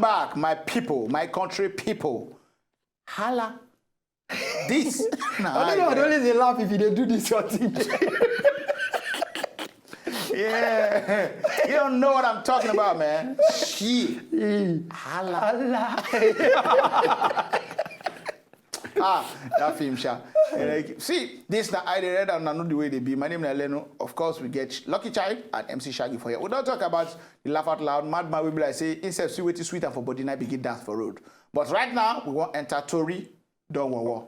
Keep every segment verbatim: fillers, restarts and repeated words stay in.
back, my people, my country people. Hala. This. I don't know, I always dey laugh if you dey do this your thing. Yeah. You don't know what I'm talking about, man. Shit. Eh, Hala. Allah. Ah, that film, sha. Eh, see, this na I dey read and I know the way they be. My name na Leno. Of course, we get Lucky Chai and M C Shaggy for here. We don't talk about the laugh out loud madman. We be like say, himself see wetin sweet and for body, na begin dance for road. But right now, we wan enter Tori don Wowo.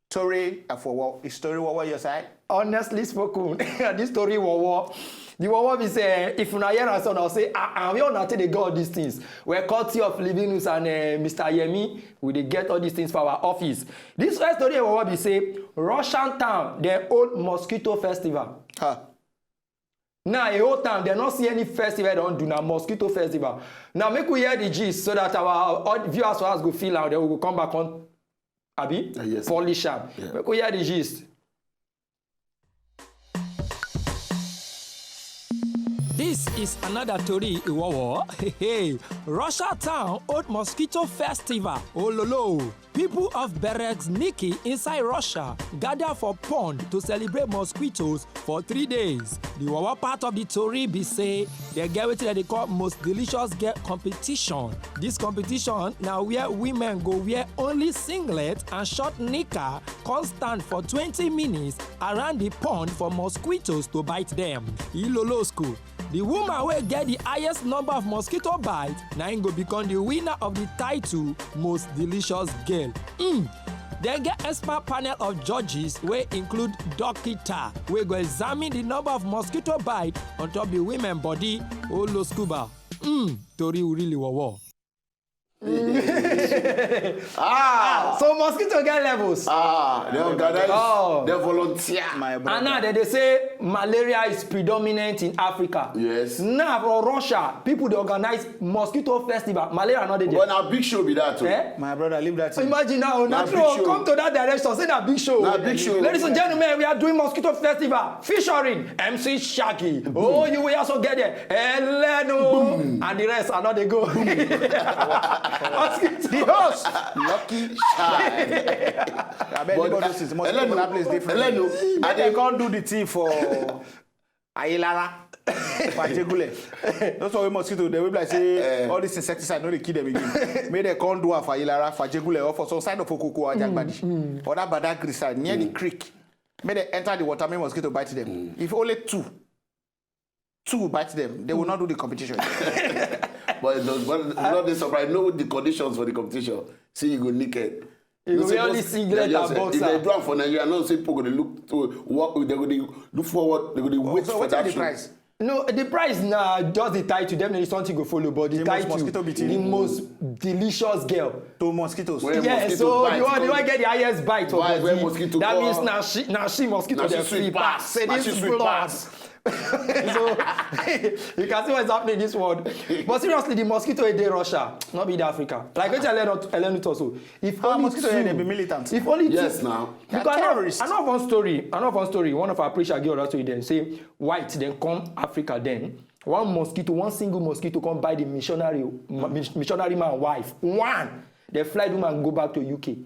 Tori and for Wowo. Is Tori Wowo your side? Honestly spoken, this story wowo. The wowo be say, if una hear am so, una say, ah, ah, where una take dey get all these things? We're courtesy of Livinus and uh, Mister Yemi, we dey get all these things for our office. This first story wowo be say, Russian town, dem hold mosquito festival. Ha. Now, a whole town, dem no see any festival dem don do, na mosquito festival. Now, make we hear the gist so that our uh, viewers for us go feel am, then we go come back on, abi? Uh, yes. Polish am. Yeah. Make we hear the gist. This is another tori, Iwowo. Hey, hey. Russia town hold mosquito festival. Ololo. People of Berezniki inside Russia gather for pond to celebrate mosquitoes for three days. The wawa part of the tori be say they get wetin dem dey call most delicious girl competition. This competition na where women go wear only singlet and short knicker, come stand for twenty minutes around the pond for mosquitoes to bite them. Ilolosku, the woman wey get the highest number of mosquito bite, na im go become the winner of the title most delicious girl. Mm. Dem get expert panel of judges wey include dokita wey go examine the number of mosquito bite on top the women body. Oloskuba. Mm. Tori urili wowo. Ah, So mosquito get levels. ah, they organize, Oh. They volunteer. My brother. And now dem dey say malaria is predominant in Africa. Yes. Now for Russia, people dey organize mosquito festival. Malaria no dey there. But na big show be that. Oh. Eh? My brother, leave that So thing. imagine now, Na natural big show. Come to that direction. Say na big show. Na big show. Ladies and gentlemen, we are doing mosquito festival featuring M C Shaggy. Oh, you will also get there. Hello, and the rest are not dey go. Mosquito. The host, Lucky Chai. I bet But you this is most Helenu, people that place different. Helenu, Make I dem dey- come do the thing for Ayilara. For Ajegule. Those are mosquito. They will be like say all this insecticide no dey kill them again. Make dem come do am for Ayilara, for Ajegule, or for some side of Okoko or Ajagbadi, or that Badagry side near the creek. Make dem enter the water, make mosquito bite them. If only two, two bite them, they will not do the competition. But it does, but it's not this surprise. Know the conditions for the competition. See, you go naked. You go Say wear only most- singlet yeah, yes, and eh, if boxer. They do am for Nigeria. No, say people go dey look to what they go dey look forward. They go dey wait So for what that is the show. Price? No, the price na just the title. Definitely something go follow, but the, The most title, mosquito beating. The most delicious girl. To mosquitoes. Where Yeah, mosquito so bite the one, the come- one get the highest bite for Why, where body. mosquito That come- means na she, na she mosquito Na she dem sweet feel pass. pass. Say Na this she is sweet blood. pass. So you can see what's happening in this world. But seriously, the mosquito wey dey Russia, not be the Africa. Like wetin Elenu, Elenu talk so. If Our only mosquito two, here, they be militant. If only Yes, two, now. They are Because I know, terrorists. I know of one story. I know of one story. One of our preacher girl also then say white then come Africa then. One mosquito, one single mosquito come bite the missionary, ma- mis- missionary man wife. One. They fly the woman go back to U K.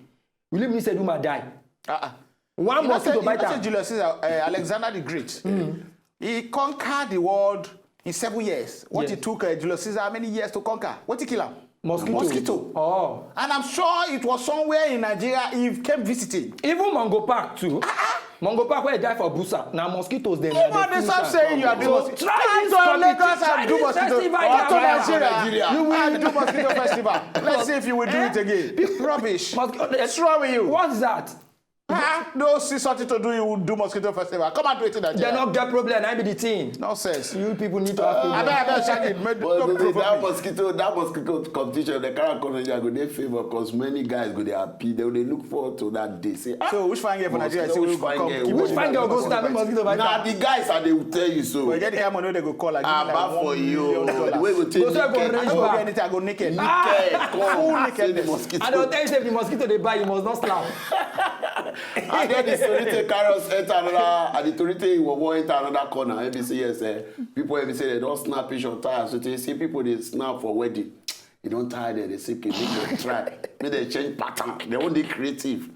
Will you mean say the woman die? Uh-uh. One You know mosquito say, bite you know say her. Julius Caesar, uh, Alexander the Great, he conquered the world in seven years. What Yeah. It took uh, Julius Caesar how many years to conquer? What he kill him? Mosquito. Mosquito. Oh. And I'm sure it was somewhere in Nigeria he came visiting. Even Mungo Park too. Mungo Park where he die for Busa. Now mosquitoes then. Even they start saying you are doing So mosquito. try this Come to Lagos competition, and do this mosquito. festival Come to in Africa. Nigeria Nigeria. You will do mosquito festival. Let's see if you will do it again. Big rubbish. Mosquito. What's wrong with you? What's that? Ah, no, see something to do. You will do mosquito festival. Come and do it in They Nigeria. Not get problem. I be the thing. Nonsense. You people need to have I problem. bet, I bet, Shaggy, make, But don't the, that provoke me. Mosquito, that mosquito competition, the current competition go dey favor because many guys go dey happy. They will dey look forward to that day. Say, ah, So which fine girl for Nigeria say which we go fine come girl, keep which Which fine girl go stand? Mosquito bite. Now the guys are they will tell you so. But you get the kind of money they go call like, Ah, like bad for you. The way we take Go sell naked, go I rich don't back. get anything. I go naked. naked, come, Full say the nakedness. Mosquito. I don't tell you say if the mosquito they buy, you must not slap. I get the story take carry us enter another, and the story take we wan enter another corner. Let me say yes, eh. People let me say they don't snap picture tire. So they see people they snap for wedding. You don tire dem, dey say, "Okay, make dem try, make dem change pattern." Dem wan dey creative.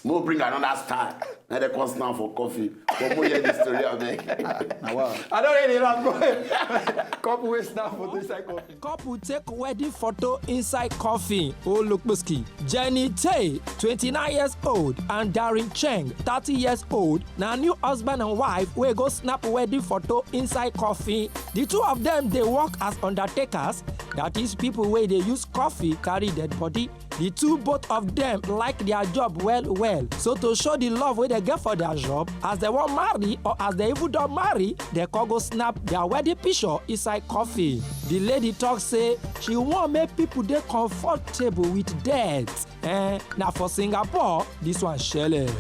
Mo bring another style. Now they come stand for coffee. But mo hear the story, abeg. Na wow. I don't really laugh. Couple wey snap photo inside coffee. Couple take wedding photo inside coffin. Olokposki. Jenny Tay, twenty-nine years old, and Darren Cheng, thirty years old, na new husband and wife wey go snap wedding photo inside coffin. The two of them dey work as undertakers, that is people wey dey use coffin carry dead body. The two, both of them, like their job well well. So to show the love wey dem get for their job, as dem wan marry or as dem even don marry, dem come go snap their wedding picture inside coffin. The lady talk say she wan make people dey comfortable with death. Eh, na for Singapore this one shele.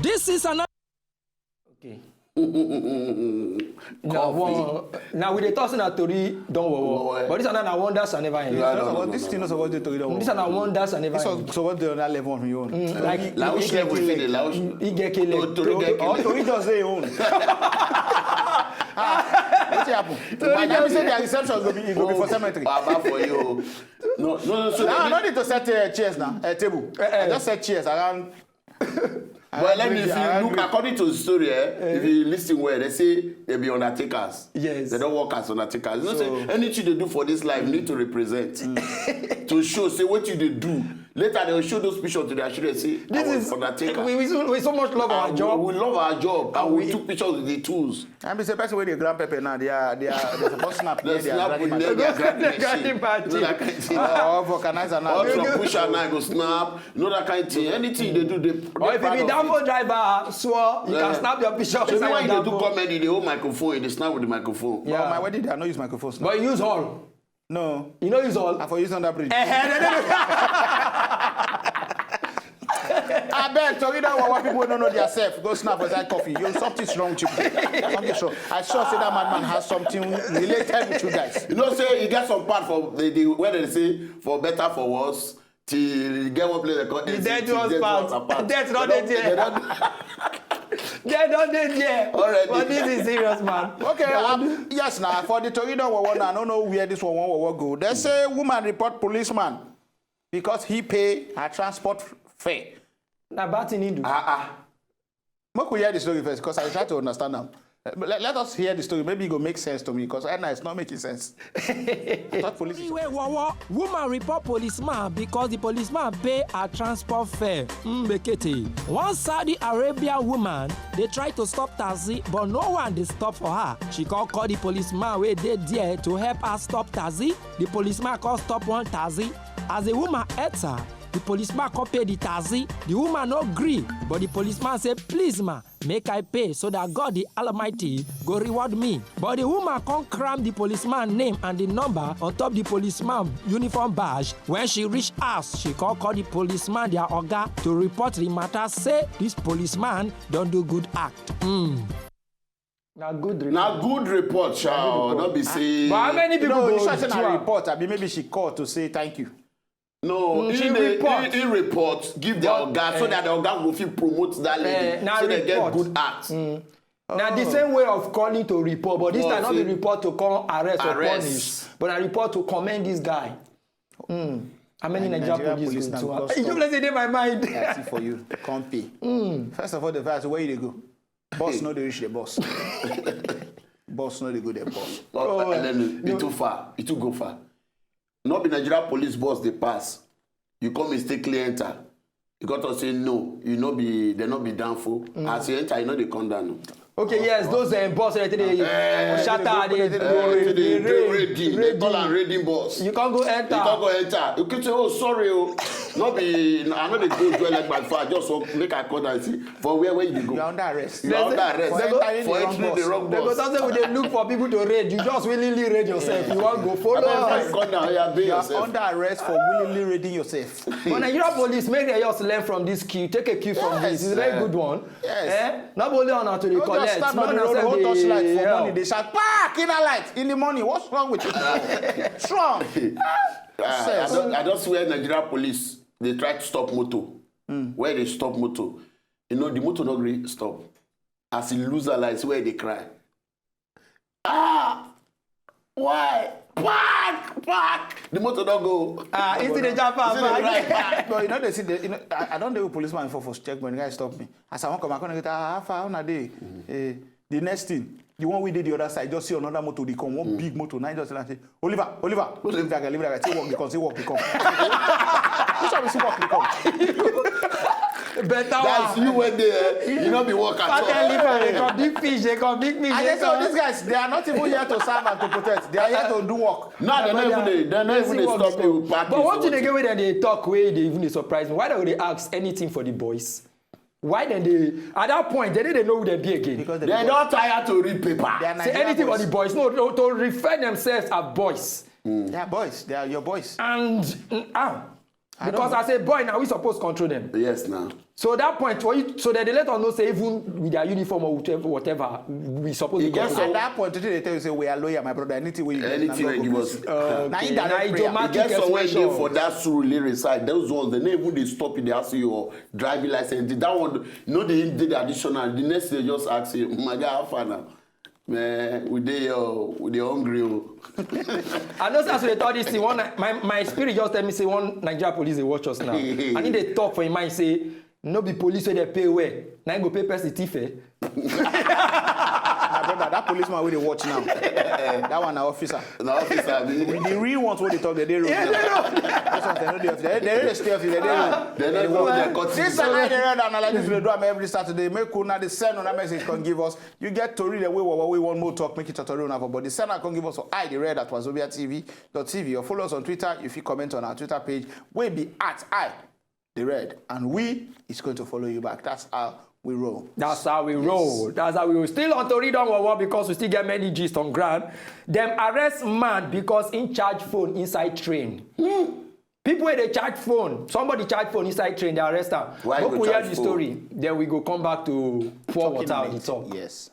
This is another. Okay. Now, Coffee. One, now we dey talk say na tori don wowo, Wowo. But this one na wonders I never end. Yeah, I don't So know. What this thing is supposed to tori don This wowo. One na wonders I never This end. Is supposed to on that level on your own. Like Laush level, you see the Laush. Igekele. No, tori get Oh, tori just say own. Ah, wetin happen? But na be say their reception go be, e go be for cemetery. Baba for you. No, no, no. So No, I they no need to set uh, chairs now. Uh, table. Eh, eh. I just set chairs around. But let me, if you look according to the story, eh, if you listen well, they say they be undertakers. Yes. They don't work as undertakers. You know, So- say anything they do for this life need to represent. To show, say what you dey do. Later they will show those pictures to their children. Say, "I This was is undertaker." we, we, so, we so much love our And job. We, we love our job, and we, we- took pictures with the tools. I be say person wey dey grind pepper now, they are they are they suppose snap They near their snap grinding with machine. their grinding Grinding machine. You know that machine. kind of thing. Or vulcanizer now. Or some pusher now go snap. You know that kind of thing. Anything they do, they. Or if you be downfall driver, swore, you Yeah. can snap your picture. So Inside when you your dey do downfall. Comedy, they hold microphone, they snap with the microphone. Yeah. But my wedding day, I no use microphone snap. But you use all. No, You know use all. I for use under bridge. Eh, eh, no, no, no. I beg, tori don wowo, people wey no know their self, go snap for that coffee. Yo, something's wrong with you. Something's wrong. I sure say that madman has something related with you guys. You know, say you get some part for the, the where they say for better for worse. Till you get one place they call The N C T, dead ones dead part. Ones apart. Death not They dey there. don't- They don dey there. Already. But this is serious, man. Okay, um, yes, now for the tori don wowo now, I don't know where this one wan wowo go. They say woman report policeman because he pay her transport fare. Na bad thing he do. Ah ah. Make we hear the story first, because I try to understand them. Uh, but let, let us hear the story. Maybe it go make sense to me, because right now it's not making sense. I thought police. Anyway, wowo, woman report policeman because the policeman pay her transport fare. Mbekete. One Saudi Arabian woman dey try to stop taxi, but no one dey stop for her. She come call the policeman wey dey there to help her stop taxi. The policeman come stop one taxi. As the woman enter, the policeman come pay the taxi. The woman no gree, but the policeman say, "Please, ma, make I pay so that God the Almighty go reward me." But the woman come cram the policeman name and the number on top the policeman uniform badge. When she reach house, she come call the policeman their oga to report the matter, say this policeman don do good act. Mm. Na good report. Na good report, sha. Na good report. No be say. But how many people No, go you sure say do na am? Report? I mean, maybe she called to say thank you. No, Mm, he she dey- report. he, he report, give the But, oga so eh, that the oga go fit promote that lady, eh, na so they get report. Good act. Mm. Na the same way of calling to report, but this But time not be say report to come arrest or arrest. Punish, but na report to commend this guy. Mm. How many And Nigeria Nigeria police police go now to am? because You just say dey my mind. I see for you. Compy. First of all, the first, where you dey go? Boss no dey reach the boss. Boss no dey go the boss. Oh, and then it too far. It too go far. Not be Nigeria police boss they pass. You come mistakenly enter. You got to say no. You no be they no be downfall. As you enter, you know they come down. Okay, yes, those um, boss wey dey dey Eh, shatter, they dey go- Uh, they, they raid, raiding. They call raiding. am raiding boss. You can't go You enter. Can't go enter. You can say, "Oh, sorry, oh." Not be. I know they go join like my father. Just so make I call and see for where where you go. You are under arrest. You are under arrest For entering the for wrong entering the bus. wrong They go bus. Talk say we dey look for people to raid. You just willingly raid yourself. You wan go follow Abeg, us. come down, oya, bail You are yourself. Under arrest for willingly raiding yourself. But Nigeria police, make they just learn from this cue. Take a cue from Yes. this. It's a very Yeah. Good one. Yes. Eh? Not only on how to dey Don't just collect. stand No, on the no, road, send hold the- torchlight for yeah. Money. They shout, "Park, inner light in the morning." What's wrong with you? Strong. Ah, I don't, I don't swear Nigeria police. They try to stop motor. Where they stop motor, you know the motor not gree stop. As he lose her life, where they cry. Ah, Why? Park, park. The motor don't go. Ah, is it the jump Is it the right back? Park? No, you know they see the, you know, I, I don't do policeman for for checkpoint. The guy stop me. As I want come, I come get ah, how far on a day. Eh, the next thing, the one we did the other side, just see another motor. They come one big motor. Now you just like say, Oliver, Oliver, leave that guy, leave that guy. Say walk, they come, say walk, they come. Which one we see walk, they come? Better That's one. You went there. You not be work at Fat all. Oliver, they come big fish, they come big fish. I they just say, oh, come- these guys, they are not even here to serve and to protect. They are here to do work. No, they're not even dey, they're not even dey stop you parking. But one for thing what again wey dem dey talk wey dey even dey surprise me. Why dem go dey ask anything for the boys? Why dem dey at that point dem no dey know who dem be again? Because They don tire to read paper. They are Say Nigerian anything for boys. The boys, no, to, to refer themselves as boys. They are boys. They are your boys. And mm, ah, I because don't as a boy now we suppose control them. Yes, now. So that point, for you, so that they let us know say even with their uniform or whatever, whatever we suppose E to get control. At that point, today they tell you say we are loyal, my brother. Anything we give, Anything na they God give go us. bless you. Na Okay, indirect na prayer. diplomatic E get some wey dey expression. For that Surulere side, those ones they no even dey stop you. They ask you your driving license. That one no dey dey additional. The next thing they just ask you, my guy, how far now? Man, we dey here, oh, we dey hungry. Oh. I know say as we dey talk this thing, one Ni- my my spirit just tell me say one Nigeria police dey watch us now. And he dey talk for him mind say no be police wey dey pay well, na him go pay person thief eh. My brother, that policeman wey dey watch now, that one na officer. Na officer be. The real ones wey dey talk, they dey road. Those ones, they no dey office. They dey stay office. They dey road. They no even their cut. This is how they run analysis we dey do am every Saturday. Make una dey send una message come give us. You get tori dem wey we we wan more talk, make it tori una for body. Send am come give us for I the red at wazobia T V dot T V or follow us on Twitter. You fit comment on our Twitter page wey be at I the red, and we is going to follow you back. That's how we roll. That's how we roll. That's how we roll. Still on Tori Don Wawa because we still get many gist on ground. Dem arrest man because he charge phone inside train. People wey dey charge phone, somebody charge phone inside train, they arrest am. Why Hope go we hear charge the phone? Story. Then we go come back to pour water on the talk. Yes.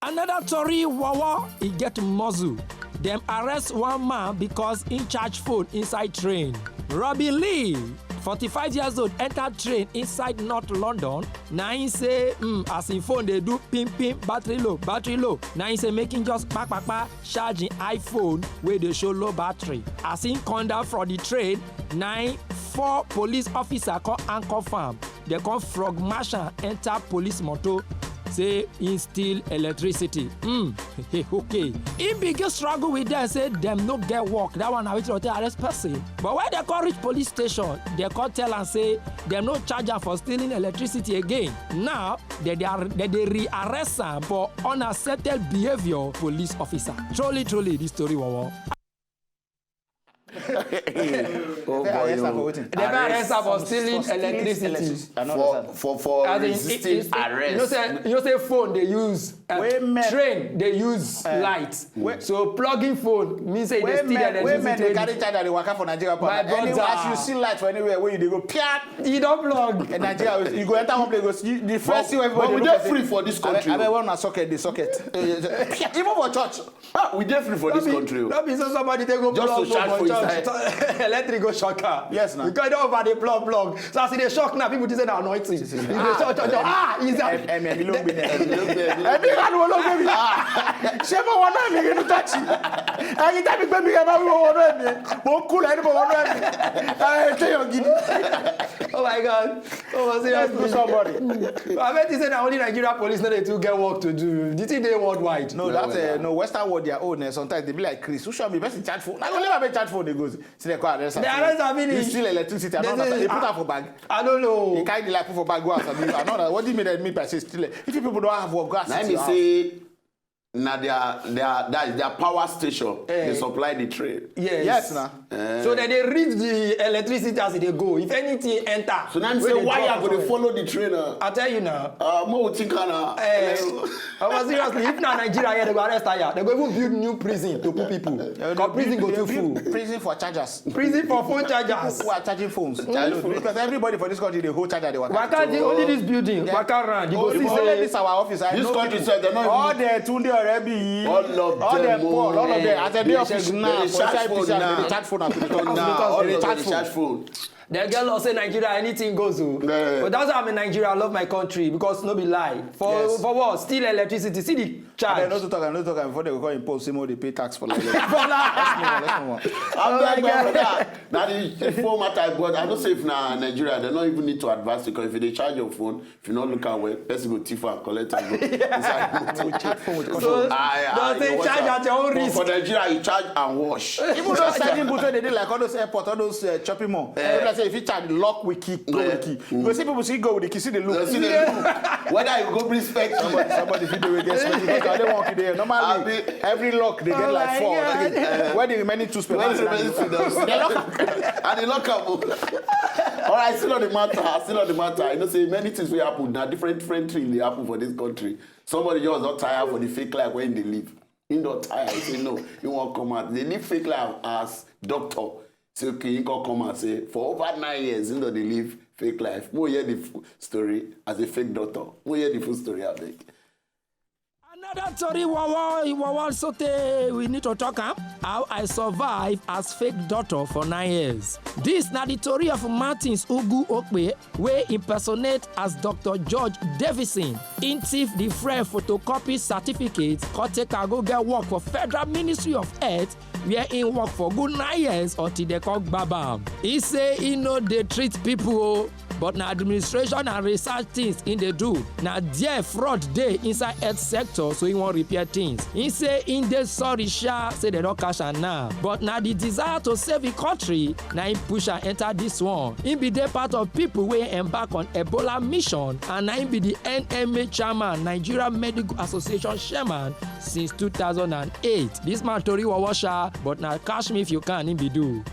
Another tori wawa, e get muzzle. Dem arrest one man because he charge phone inside train. Robbie Lee, forty-five years old, enter train inside North London. Na him say, mm, as him phone dey do ping ping, battery low, battery low. Na him say make him just kpa kpa kpa, charge him iPhone wey dey show low battery. As him come down from the train, na him four police officer come handcuff am. Dem come frog march am enter police motor say he steal electricity. Mm. Okay. He begin struggle with them say dem no get work. That one na wetin dem take arrest person. But when dem come reach police station, dem come tell am say dem no charge am for stealing electricity again. Now, dem dey ar- dem dey re-arrest am for unaccepted behaviour, police officer. Truly, truly, this story wawa. Oh They arrest am for boy. wetin? Dem arrest am for For stealing stealing electricity. electricity. I no For understand. for for As in, resisting it- it- arrest. You know say you know say phone dey use uh, Wey men- train dey use light. Wey- So plugging phone mean say e dey Wey steal men, wey men dey electricity. Carry charger dey waka for Nigeria. My Any- brother. As you see light for anywhere where you dey go, pia. E don plug. In Nigeria, you go enter one place, go see the first thing But everybody we look dey at free it. For this Abeg, country. abeg, one na socket, the socket. Even for church. Ah, we dey free for this No be- country. Oh. No be so somebody take go Just plug to charge for for church. Inside. Electric go shock am. Yes, na. Because e don over dey plug plug. So as e dey shock now, people think say na anointing. E dey shock, shock, shock. Ah, is that? Ẹ̀mí ló gbé mi. Ẹ̀mí ló gbé mi. Ẹ̀mí kan wo ló gbé mi? Ṣé mo wọnú ẹ̀mí nínú tọ́ọ̀chì? Ẹ̀yin tẹ́mi gbé mi, ẹ bá wíwọ wọnú ẹ̀mí. Mo ń kú lẹ́nu mo wọnú ẹ̀mí. Ẹ ṣe yàn gidi. Oh my God. Oh, Let's do seriously. Somebody. I bet you say na only Nigeria police no dey too get work to do. The thing dey worldwide. No, that's uh, no Western world their own. Uh, sometimes they be like Chris. Who show me best in charge phone? I go never be charge phone. They go see the car arrest. They arrest am finish. You steal electricity. I They don't say, understand. They put ah, am for bag. I don't know. He carry the light put for bag. Go outside. I don't know what do you mean that mean by say steal it. If you people don't have work, go outside. Let me say, na their their that is their power station. Eh. They supply the train. Yes. Yes, na. So then they read the electricity as they go. If anything enter, So now I'm wey say dey why drop I go dey somewhere. Follow the train now? I tell you now. Uh, mo think na. Eh, omo, seriously, if na Nigeria here, they go arrest am. They go even build new prison to put people. Because prison go too full. Prison for chargers. Prison for phone chargers. Who are charging phones? Charge phone. Because everybody for this country they hold charger they waka. Waka the only this building, Yeah. waka round. You go Only, see only say this our office. I This know country people. sef, they no All even the Tunde Orebi. All of All them, the poor. oh. All of them. As they dey They office check- now, they for charge inside phone office, now. they dey charge phone. As Turn they down. All dey of them charge dey phone. Charge phone. Dem get law say Nigeria, anything goes o. Yeah. But that's why I'm in Nigeria. I love my country because no be lie. For Yes. for what? Still electricity. See the And charge. Then no to talk, no to talk. Before they go call impose, say more they pay tax for like. Let's move on. Let's move on. Oh my Abeg, my God. Brother, na the phone matter, but I know say if na Nigeria, they no even need to advise you, 'cause if you dey charge your phone, if you no look am well, person go thief and collect and go inside. We check phone with So, control. Aye, does aye, they you charge watch at your own am. But risk? For Nigeria, you charge and wash. Even those selling booths wey dey dey like all those airport, all those uh, shopping mall. Eh. People say if you charge lock with key, go with key. You go see people see go with the key, see the look. You see the look. Whether you go bring spec key. Somebody fit dey wey get spec key because they want you there. Normally, Abi- every lock they get Oh like my four or God. Three. When the remaining two spec When key, the remaining two dem, they lock am. And they lock am o. All right, still on the matter. Still on the matter. You know say many things will happen. Now different different things they happen for this country. Somebody just don tire for the fake life when they live. He don tire. He say no. He won't come out. They live fake life as doctor. Say okay, he can come and say for over nine years, he don dey live fake life. Mo hear the full story as a fake doctor. Mo hear the full story, abeg. Another tori wawa wawa sotey we need to talk am. How I survive as fake doctor for nine years. This na the tori of Martins Ugu Okpe wey impersonate as Doctor George Davison. He thief the friend photocopy certificate, come take am go get work for Federal Ministry of Health where he work for good nine years until they come gbab am. He say he no dey treat people o, but na administration and research things he dey do. Na there fraud dey inside health sector, so he wan repair things. He say he dey sorry sha say dem don catch am now, but na the desire to save the country na him push am enter this one. He be dey part of people wey embark on Ebola mission, and na him be the N M A chairman, Nigeria Medical Association chairman, since two thousand and eight. This man tori wawa sha, but na catch me if you can, him be do.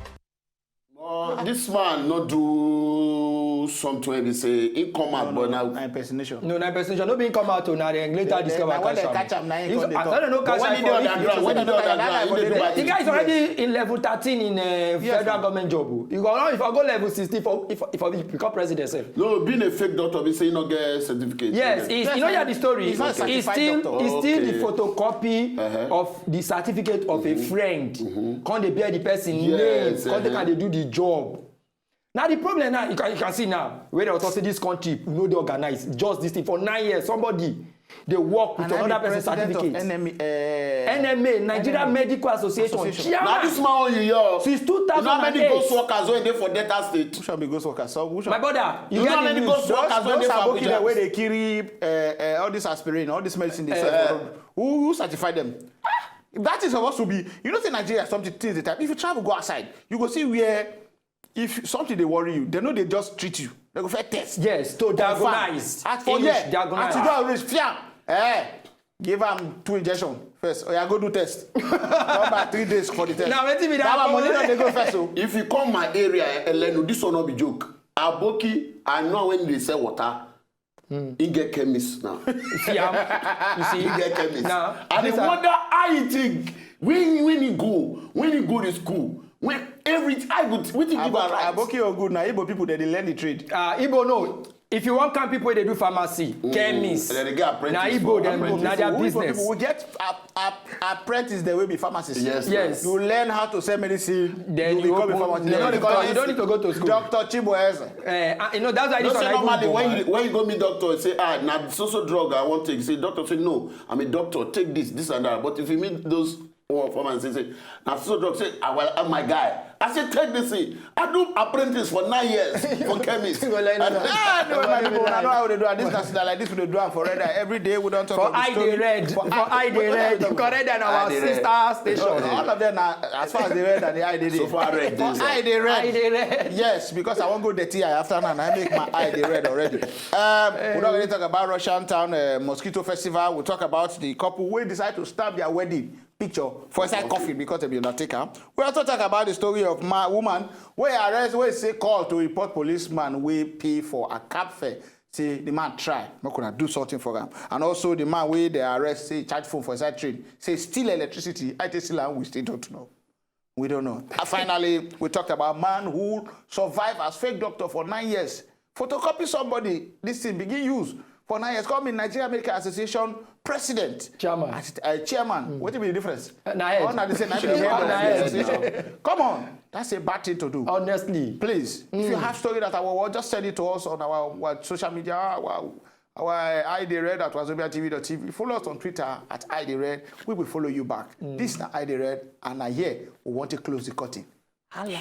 But this man no do something wey be say he come out, but now Na impersonation. No, na impersonation. No be him come out o, na dem later Then- discover then when catch they am. catch am, na him If- come dey I talk. don't know But catch when am he for dey if underground, when he dey When he underground, he dey do dey- bad The guy is thing. already in level thirteen in uh, federal now. Government job o. You go if I go level sixteen for if if I become president sef. No, being a fake doctor, be say he no get certificate. Yes, he's, you know, hear the story. He's not He's certified still doctor. he's still the Okay. photocopy Uh-huh. of the certificate of a friend. Come dey bear the person Yes, name. Come take uh-huh. am dey do the job. Now the problem now you can you can see now where they talk say this country we no dey organized. Just this thing for nine years somebody dey work with And I'm another the person president of certificate. N M A. Uh, N M A, Nigeria N M A. Medical Association. Association. Chairman. Now this man on you, yo. Since You know how many two thousand eight. ghost workers wey dey for Delta State? Which one be ghost worker? So which My one? brother, you, You get know how the many news. ghost workers Those, wey those dey for aboki dem wey Abuja? dey carry uh, uh, all this aspirin, all this medicine they sell Eh. for road. Who, who certify them? That is supposed to be. You know, say Nigeria something things the time. If you travel go outside, you go see where if something they worry you, they know they just treat you. They go first test. Yes, to Confirm. diagnose. At for English, yeah, diagnose. At you go reach fiam. Eh, give am two injection first. Oh yeah, go do test. Come back three days for the test. Now, wetin be that That one one? Money don dey go first. Oh. If you come my area, Elenu, this one no be joke. Aboki, I know when they sell water. He get chemist now. You see am? You see? He get chemist. Now, I dey this are- wonder how he think when when he go when he go to school when every I go wetin give am right. Aboki Ogun na Igbo people dey dey learn the trade. Uh, Igbo no. If you wan count people wey dey do pharmacy, chemist, And then they get apprentice na Igbo for dem apprentice. na their Who Igbo business. People, we get ap, ap, apprentice dem wey be pharmacist. Yes. Yes. You learn how to sell medicine. Then you you become a open- pharmacist. then They no you dey call don't- it you don't need to go to school. Doctor Chibueze. Eh, uh, you know that's why You this know one say I normally go when do. you when you go meet doctor, you say ah na so so drug I wan take. Say doctor say no, I'm a doctor, take this, this and that. But if you meet those one pharmacy say na so so drug, say ah well ah, my guy, I say take this thing. I do apprentice for nine years for chemist. Go learn that. Ah, no, my people, I know how they do. And this national like this, we dey do am for red eye. Every day we don't talk For about the eye story. dey red, for eye- eye dey red, for red eye na our Eye dey red. sister station. All of them now, as far as the red and the eye dey So there. far red For dey eye red. dey red. Eye dey red. Yes, because I won't go dirty eye after now. And I make my eye dey red already. Um, we don't really talk about Russian town uh, mosquito festival. We talk about the couple who decide to stab their wedding picture for inside coffin because they be undertaker. We also talk about the story of my woman where arrest where say call to report policeman wey pay for a cab fare. Say the man try, make una do something for am. And also the man wey dey arrest say charge phone for inside train, say steal electricity, I take steal am, we still don't know. We don't know. And finally, we talked about man who survive as fake doctor for nine years. Photocopy somebody, this thing begin use. for nine years. Come in Nigeria Medical Association president. Chairman. As, uh, chairman. What be the difference? Uh, na head. All na the same. Na be the All head of na the head. association. Come on. That's a bad thing to do. Honestly. Please, if you have story that I will, just send it to us on our, our social media, our, our I D Red at Wazobia T V dot T V. Follow us on Twitter at I D Red. We will follow you back. This is I D Red, and I hear we want to close the curtain. Hala.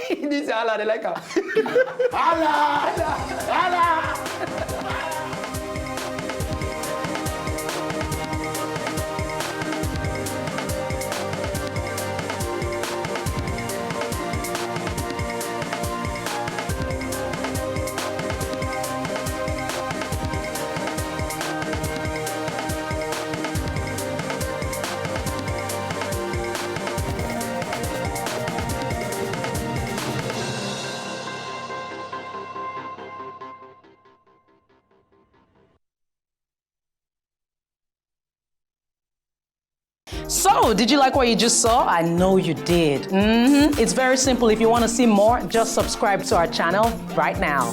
This is Hala, they like her. Hala! Hala! So, did you like what you just saw? I know you did. Mm-hmm. It's very simple. If you want to see more, just subscribe to our channel right now.